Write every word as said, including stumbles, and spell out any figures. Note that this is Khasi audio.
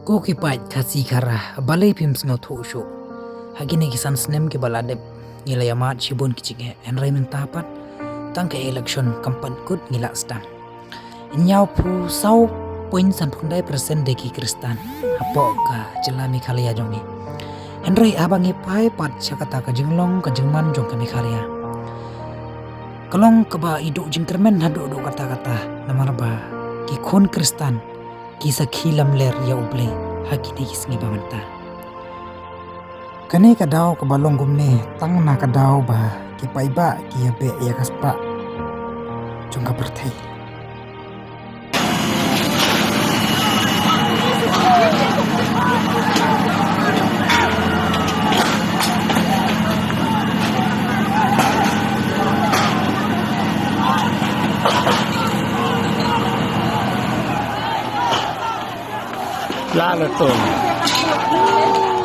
Ko ki paid Khasi Khara, balei phim sngewthuh shuh? Ha kine ki san snem kiba la dep, ngi la ïamad shibun ki jingeh, hynrei mynta pat tang ka election kam pat kut ngi la sdang. Hynñiewphew saw point sanphew khyndai percent de ki Khristan hapoh ka jylla Meghalaya jong ngi. Hynrei haba ngi phai pat sha kata ka jinglong ka jingman jong ka Meghalaya, ka long kaba i duh jingkyrmen haduh duh katta katta, namar ba ki khun Khristan ki sakhi lamler ïa U Blei ha kine ki sngi ba mynta. Kane ka daw kaba long kumne tang na ka daw ba ki paidbah ki ïa beh ïa ka spah jong ka pyrthei. La la tong.